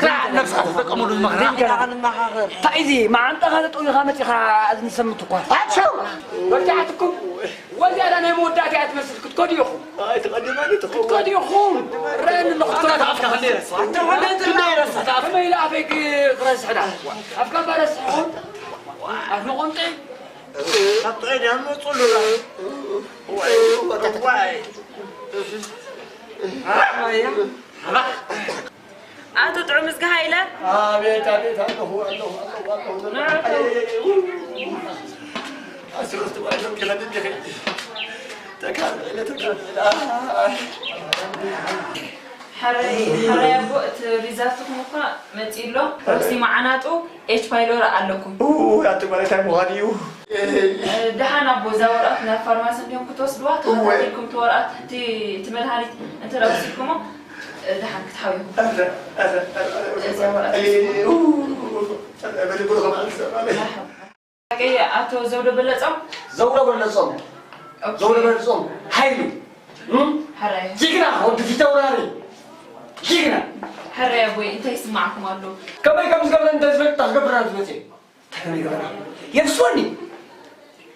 ክላዕ ነብስኻ ትጥቀመሉ ዝመኽራ። ሪምካ ንመኻኸር። እንታይ እዚ መዓንጣኻ ተጠዊኻ መጺኻ እዚ ንሰምት እኳ። ኣቸው! ወዲኣትኩም። ወዚኣ ናይ መወዳእታ እያ ትመስል። ክትከዱ ኢኹም። ኣይትቐድመኒ ትኸውን። ክትከዱ ኢኹም። ረን ንኽትከዱ ኣፍካ ክንደይ ረሳ? ኣንተ ወደ እንትና ይረሳ። ከመይ ኢለ ኣፈይ ክ-፣ ክረስሕ ዳ? ኣፍካ ባረስሕኹም። ኣፍ ንቑንጢ። ካብ ጥዑይ ድያ መጹሉላ። ዋይ፣ ዋይ። ኣቶ ጥዑም እዝጊ ሃይለ። ኣቤት፣ ኣቤት፣ ኣለኹ፣ ኣለኹ፣ ኣለኹ፣ ኣለኹ። ንዕቱ። ኣስርቱ ባይዞም ይኸድን ይኸድ። ተካል፣ ተካል። ኣይ። ሕራይ፣ ሕራይ ኣቦ፣ እቲ ሪዛልትኹም እኳ መጺኡ ኣሎ። ረኽሲ መዓናጡ ኤች ፓይሎሪ ኣለኩም። ኡ፣ ኣቲ ጓል እንታይ ምዃን እዩ? እ፣ ደሓን ኣቦ፣ እዛ ወረቐት ናብ ፋርማሲ እንዲኹም ክትወስድዋ፣ እወ። ተኸታቲልኩም እቲ ወረቐት፣ እቲ፣ እቲ መድሃኒት እንተ ደኣ ወሲድኩሞ፣ እ፣ ደሓን ክትሓውዩ። ኣረ፣ ኣረ፣ ኣረ፣ ኣረ፣ እዛ ወረቐት። ኣየ፣ ኡ፣ ኣረ፣ በል፣ ብሩኽ መዓልቲ ሰብኣለይ። መርሓባ። ሓቀይ ኣቶ ዘውደ በለጾም? ዘውደ በለጾም። ኦኬ። ዘውደ በለጾም። ሓይሉ። እም? ሕራይ። ጅግና፣ ወዲ ፊት ኣውራሪ። ጅግና። ሕራይ ኣቦይ፣ እንታይ ይስማዕኩም ኣሎ? ከመይ ከም ዝገብረ እንተ ዝፈልጥ፣ ታስገብረና ዝመጽእ። እንታይ ከም ይገብረና? የብስወኒ።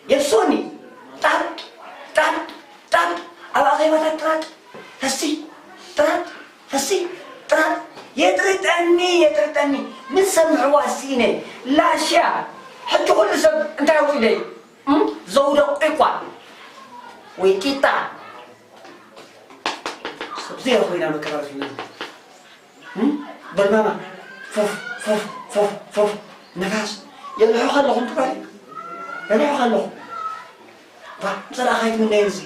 የብስወኒ። ጣብ፣ ጣብ፣ ጣብ። ኣብ ኣኼባታት ጥራጥ። ፈሲ፣ ጥራጥ፣ ፈሲ፣ ጥራጥ። የጥርጠኒ፣ የጥርጠኒ። ምን ሰምዕዋ ስኢነ። ላሽያ። ሕጂ ኩሉ ሰብ እንታይ ኣውጺለይ? እም? ዘውደ ቂቋ ወይ ቂጣ ሰብ ዘይረኽቦ ኢና መከራረፊና። እም? በልማማ ፉፍ ፉፍ ፉፍ ፉፍ ነፋስ የልሖ ከለኹም ትባል የልሖ ከለኹም ባ ምሰላ ካይት ምንዳይ እዚ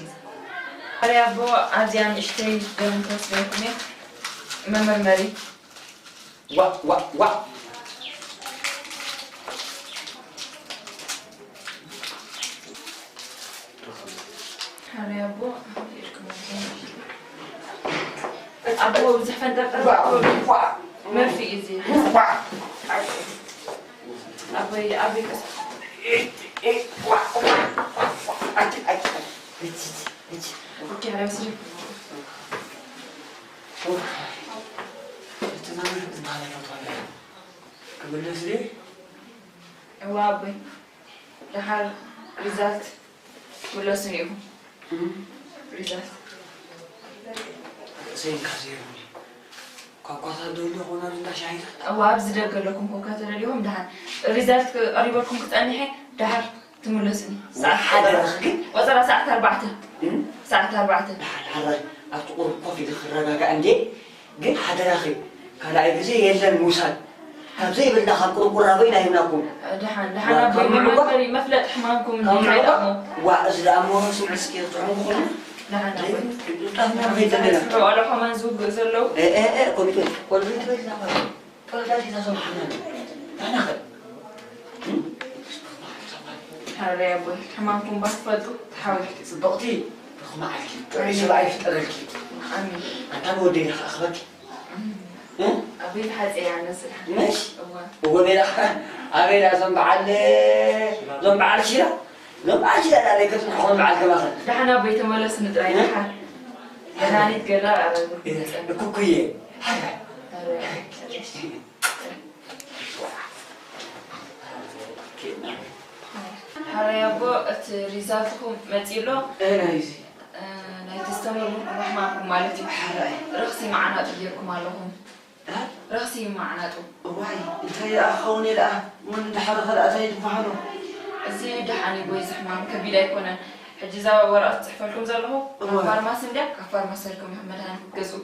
ኣረ ኣቦ ኣብዚኣ ንእሽተይ ደም ተወስደልኩም እየ መመርመሪ ዋ ዋ ዋ። ሓራይ ኣቦ ኣቦ ብዙሕ ፈንጠርጠር ዋ ዋ። መርፊ እዩ እዚ። ዋ። ኣቦይ ኣቦይ ቀስ ዋ ዋ ዋ። ኣንቲ ኣንቲ። ኦኬ ሓራይ ወስዲ። ክምለስ ድየ? እዋ ኣቦይ፣ ደሓር ሪዛልት ምለሱኒ ኢኹም። እም? ሪዛልት። ርእሰይ እንካ ዘይብሉ። ኳኳታት ዶ ኣለኹ ናብ እንዳ ሻሂታት? እዋ፣ ኣብዚ ደገ ኣለኩም ኮካ ተደሊኹም ደሓን ሪዛልት ቀሪበልኩም ክጸኒሐ ደሓር ትምለሱኒ። ሰዓት ሓደራኺ ግን? ቆጸራ ሰዓት ኣርባዕተ። እም? ሰዓት ኣርባዕተ። ደሓን ሓራይ ኣብቲ ቁሩብ ኮፍ ኢለ ክረጋጋእ እንዴ? ግን ሓደራኺ ካልኣይ ግዜ የለን ምውሳድ። ካብ ዘይብልና ካብ ቁርቁራ በይና ሂብናኩም። ደሓን፣ ደሓን ዋ፣ ኣቦይ፣ ካብ ምዕቋ? መመንበሪ መፍለጢ ሕማምኩም ካብ እንታይ ምዕቋ? ደሞ? ዋ፣ እዚ ደኣ እሞ ስምዒ እስኪ ጥዑም ክኾኑ? ደሓን ኣቦይ። ዘይብሉ ጥጣም መርፌ ዘለና። ዋላ ከማን ዝውግእ ዘለዉ? እ፣ እ፣ እ፣ ኮሚቴ፣ ቆልዑ ትበልና ማለት እዩ። ተረዳዲእና ሰማዕና። ንሕና ኸ? እም? ሓራይ ኣቦይ፣ ሕማምኩም እባ ትፈልጡ፣ ተሓዊልኪ። ጽብቕቲ፣ ርኹም መዓልቲ፣ ጥዑይ ሰብኣይ ይፍጠረልኪ። ኣሜን። ኣንታ ንወደይ ኢኻ ኣኽበኪ። እም? እም? ኣቦይ፣ ተሓጽየ ኣነ ስራሕ። ምሽ? እወ። እወ፣ ቤላ፣ ኣበይ ደኣ እዞም በዓል፣ እዞም በዓል ሺራ? እዞም በዓል ሺራ ደኣ ደይ ከጽንሑ፣ እዞም በዓል ከማኸ? ደሓን ኣቦይ፣ ተመለሱኒ ጥራይ፣ እም? ደሓን። መድሃኒት ገለ ኣረጉ። እኩኩየ። ሓራይ። ኣረ፣ እሺ። ሓራይ ኣቦ፣ እቲ ሪዛልትኹም መጺኡ ኣሎ። እ፣ ናይዚ? እ፣ ናይቲ ዝተመርመርኩም ሕማምኩም ማለት እዩ። ሓራይ። ረኽሲ መዓናጡ ጌርኩም ኣለኹም። እ? ረኽሲ መዓናጡ። እዋይ፣ እንታይ ደኣ ክኸውን እየ ደኣ? ምን እንዳሓረኸ ደኣ እንታይ ይበሃሎ? እዚ ደሓን እዩ፣ ወይ እዚ ሕማም ከቢድ ኣይኮነን። ሕጂ እዛ ወረቐት ዝጽሕፈልኩም ዘለኹ፣ እወ። ካብ ፋርማሲ እንድያ፣ ካብ ፋርማሲ ሰልኩም ኢኹም መድሃኒት ክትገዝኡ።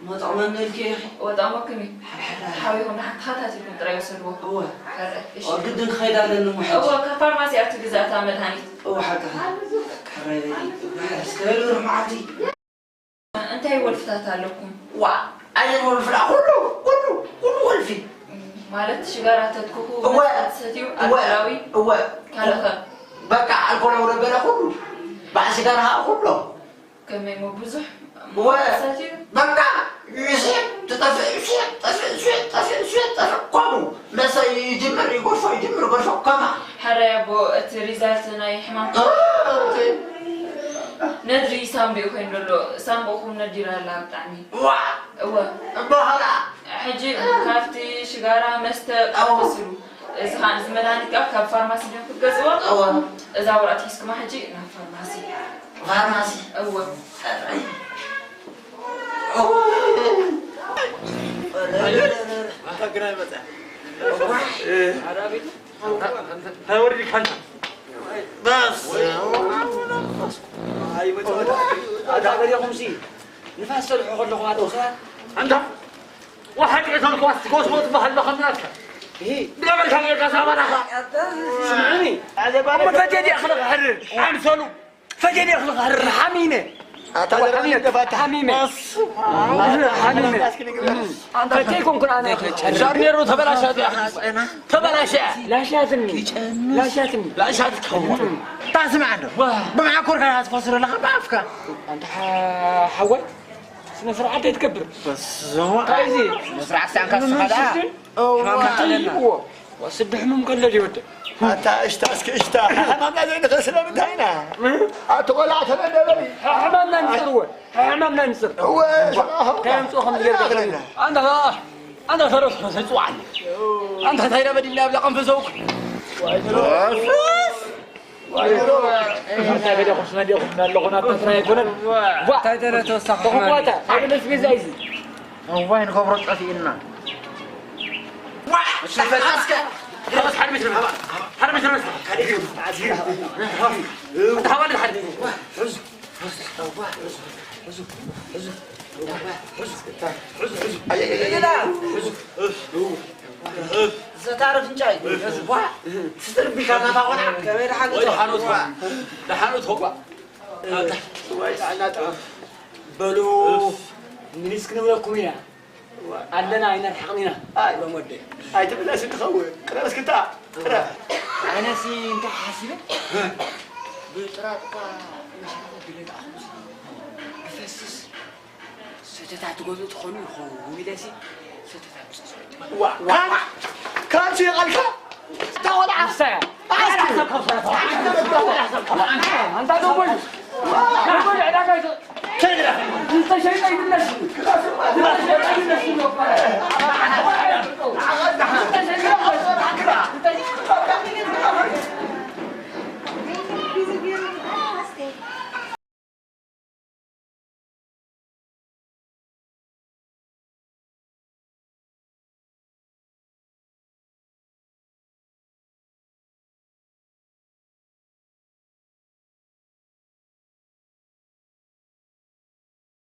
መጠቕመኒ ኢልኪ ኢኺ። ወጣሞክኒ። ሓሓሓ። ሓዊኹም ንሓንቲ ተኸታቲልኩም ጥራይ ወሰድዎ። እወ። ሕረ፣ እሺ። እወ፣ ግድን ክኸይድ ኣለኒ እሞ ሕጂ። እወ፣ ካብ ፋርማሲ እያ ትግዛእ እታ መድሃኒት። እወ፣ ሓቅኺ። ሕረ፣ እስከ በሉ ርሑቕ መዓልቲ። እንታይ ወልፍታት ኣለኩም? ዋ፣ ኣየን ወልፍላ? ኩሉ፣ ኩሉ፣ ኩሉ ወልፊ። ማለት ሽጋራ ተትኩኹ፣ እወ። መስተ ትሰትዩ፣ እወ። ኣልኮላዊ፣ እወ። ካልእ ኸ? በቃ ኣልኮላዊ ነበረ ኩሉ። በዓል ሽጋራ ኸኣ ኩሎ። ከመይ እሞ ብዙሕ ወ-፣ ሰትዩ? በቃ፣ ይስሕብ፣ ትጠፍእ፣ ይስሕብ፣ ጠፍእ፣ ይስሕብ፣ ጠፍእ፣ ይስሕብ፣ ጠፍእ፣ ከምኡ። መስተ ይጅምር፣ ይጎርፎ፣ ይጅምር፣ ይጎርፎ፣ ከማ። ሕራይ ኣቦ፣ እቲ ሪዛልት ናይ ሕማም እ፣ እቲ ነድሪ ሳምብኡ ኮይኑ ዘሎ፣ ሳምብኡኹም ነዲራ ኣላ ብጣዕሚ። ዋ! እወ። እምበኸላ! ሕጂ ካብቲ ሽጋራ መስተ ኣዎ። ቀንስሉ። እዚ ኸኣ፣ እዚ መድሃኒት ከኣ ካብ ፋርማሲ ድዮም ክትገዝእዎ? እወ። እዛ ወረቐት ሒዝኩማ ሕጂ ናብ ፋርማሲ። ፋርማሲ? እወ። ሰራይ። ኣታ ግራ ይመጽእ። እንታይ ወሪድካ ኣንታ? በስ። ኣታ ገዲኹምሲ ንፋስ ሰልሑ ከለኹም ኣለኹ ሰባት። ኣንታ ወሓቂ ተልኳስ ጎስቦ ዝበሃል ለኸም ናትካ። እሂ። ብለበልካ ጌርካ ሳባናኻ። ስምዕኒ። እሞ ፈቴ ድየ ክልኽሕር? ኣምሰሉ። ፈቴ ድየ ክልኽሕር? ሓሚመ። ኣታ ዘረባ ሓሚመ። ደፋታ። ሓሚመ። ኣስ። ሓሚመ። ኣንታ ፈቴ ይኮንኩን ኣነ። ሻርኔሮ ተበላሻት እያ። ተበላሻ። ላሻትኒ። ላሻትኒ። ላሻት ትኸውን። ታስምዓ ዶ? ዋ። ብመዓኮር ካና ትፈስሩ ኣለኻ ብኣፍካ። ኣንታ ሓ-፣ ሓወይ፣ ስነ ስርዓት ኣይትገብር። በስመ ኣብ። እንታይ እዚ? ስነ ስርዓት ሳንካ ምን ስኻ ደኣ? ስድን? እዋ። ሕማም ኣለና። ክትይዎ። ወስድ ሕሙም ከሎ ይወድእ። ኣታ እሽታ እስኪ እሽታ። ሕማምና ዘይንኽእል ስለምንታይ ኢና? እ? ኣቲ ቆልዓ ተመደበኒ። ሕማምና ንፅርዎ። ሕማምና ንፅር። እወ፣ እንታይ ኣምፅኦ ከም ዝገርካ ኣኽለና። ኣንታ፣ ኣንታ ተረፍ ተረፍ ይፅዋዓኒ። ኣንታ እንታይ ኢና በዲልና ብላ ቀንፈ ዘውክ። ኣንታ ገዲኹም ስነዲኹም ኣለኹና፣ ኣንታ ጥራይ ኣይኮነን። ዋ። እንታይ ተረ ተወሳኺ ተኹም ሕማም? ዋታ፣ ኣብ ነፍሲ ገዛ እዩ። እዋይ፣ ንገብሮ ጠፊእና። ዋ፣ እሺ፣ ፈታስከ። ዘታርፍ እንጫይ። ዋ፣ ስትር ቢልካ ናታ ቆልዓ። ከመይ ደሓን ወይ ደሓን ወትኳ። ደሓን ወትኳ። ወይ ጥዕና ጥዑም። በሉ፣ ምኒስ ክንብለኩም ኢና። ኣለና፣ ኣይነርሕቕን ኢና። ኣይ። ሎም ወደይ። ኣይትብለስ እንትኸውን። ቅረብ እስክታ። ቅረብ። ኣነሲ እንታይ ሓሲበ? ብጥራጥ እኳ መሸጣ ድሌት ኣኹምሲ። ብፈስስ ሰተታ ትገዝኡ ትኾኑ ይኸውን ኢለሲ ሰተታ ምጽእ። ዋ፣ ዋ፣ ዋ። ካንሱ ይቐልካ? እታ ቆልዓ። ንሳ እያ። ኣስኪ። ኣንታ ደወል። ደወል ዕዳጋ ይዘ-፣ እንተሸይጠ ይምለስ። እንተሸይጠ ይምለስ።